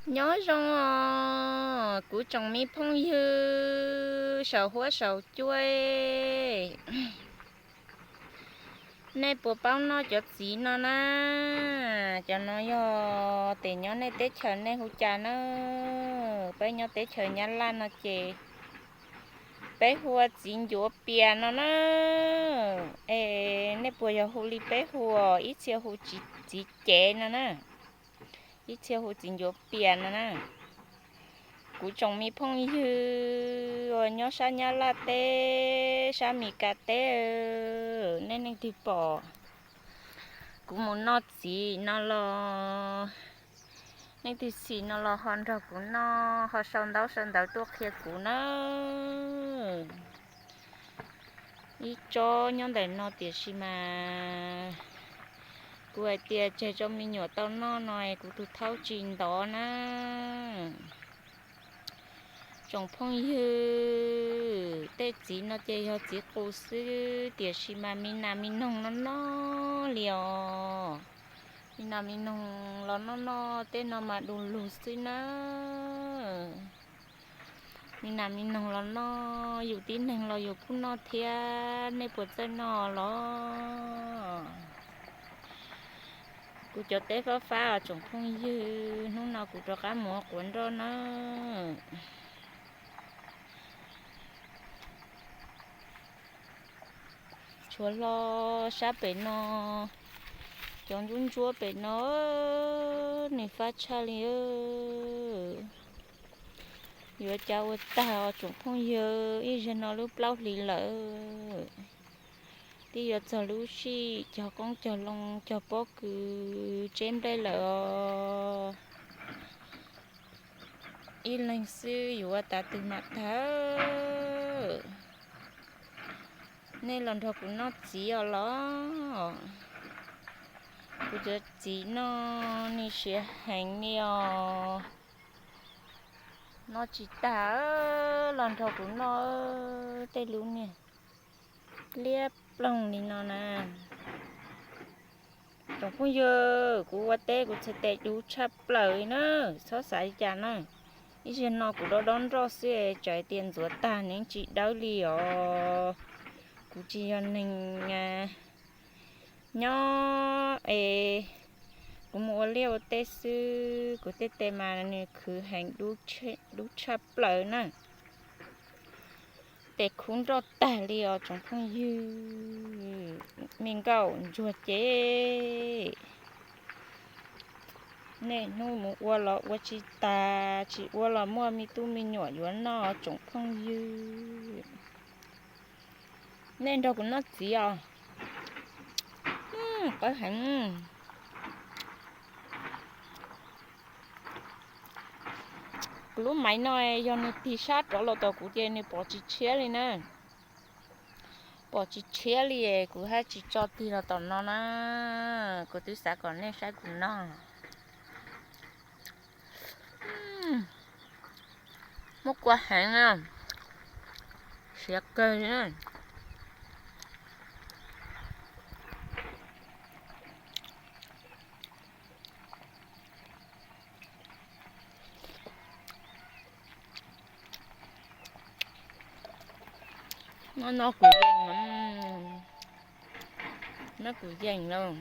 Nyob zoo os kuv tsoom me phooj ywg saum huab saum cua. Nej puas paub noj cov txiv no na? Cov no yog tes nyob nej teb chaws nej hu cas na? Peb nyob teb chaws Nyab Laj no ces peb hu ua txiv ncuav pias no na. Es nej puas yog hu li peb hu, ib txhia hu txiv cev no na, ib txhia hu txiv ncuav pias no na. Kuv tsoom me phooj ywg uas nyob sab Nyab Laj teb, sab Mes Kas teb, nej leej twg pom kuv mus noj txiv no los, leej twg xis no los ho nrog kuv noj, ho sau ntaub sau ntawv tuaj qhia kuv na. Ib tsob nyob ntawm no tiam sis mas kuv hais tias tseg tso me nyuam tau noj no es kuv tus thaub tsis ntov na. Tsoom phooj ywg, tej txiv no ces yog txiv qus xwb tiam sis mas me nas me noog no noj li os. Me nas me noog los noj noj tej no mas du lug xwb na. Me nas me noog los noj, yus tib neeg los yus kuj noj thiab, nej puas txawj noj los? Kuv cov teb fab fab os tsoom phooj ywg, hnub no kuv rov qab mus ua quav nroj na. Tshuav hlo sab pem no, cov ntsuab ntsuab pem no, nws fab tshaj li. Yuav cas ua tag os tsoom phooj ywg, ib zaug no lub plaub hlis lawm, twb yuav txog lub sij cog qoob cog loo cog pob kws tseb nplej lawm os. Ib leeg xwb yuav ua tav twg mam tag. Nej los nrog kuv noj txiv os los? Kuv cov txiv no nws siav heev li os. Noj tsis tag, los nrog kuv noj tej lub niag liab ploog li no na. Tsoom phooj ywg, kuv ua teb kuv txhais tes dub tshaj plaws li na, txhob xav li cas na. Ib zaug no kuv dob dob nroj xwb es tsam tias ntxuav tag nws tsis dawb li os. Kuv tsis yog neeg nyob es kuv mus ua liaj ua teb xwb, kuv tej tes mas nws khwv heev dub tshaj plaws na. Tes khub nroj tag li os tsoom phooj ywg, me nkauj ntsuag ces. Nej hnub mus ua los ua tsis tas, tsis ua los muaj me tub me nyuam yuav noj tsoom phooj ywg. Nej nrog kuv noj txiv os. Qawv heev. Kuv lub maiv no yog nws tig sab rov los tom kuv ces nws pom tsis tshiab li na. Pom tsis tshiab li, kuv haj tsis tso tig los tom no na. Kuv twb xav kom nej saib kuv noj. Muab kua heev na, siav kawg. No no kuv yeej, no kuv yeej lauj.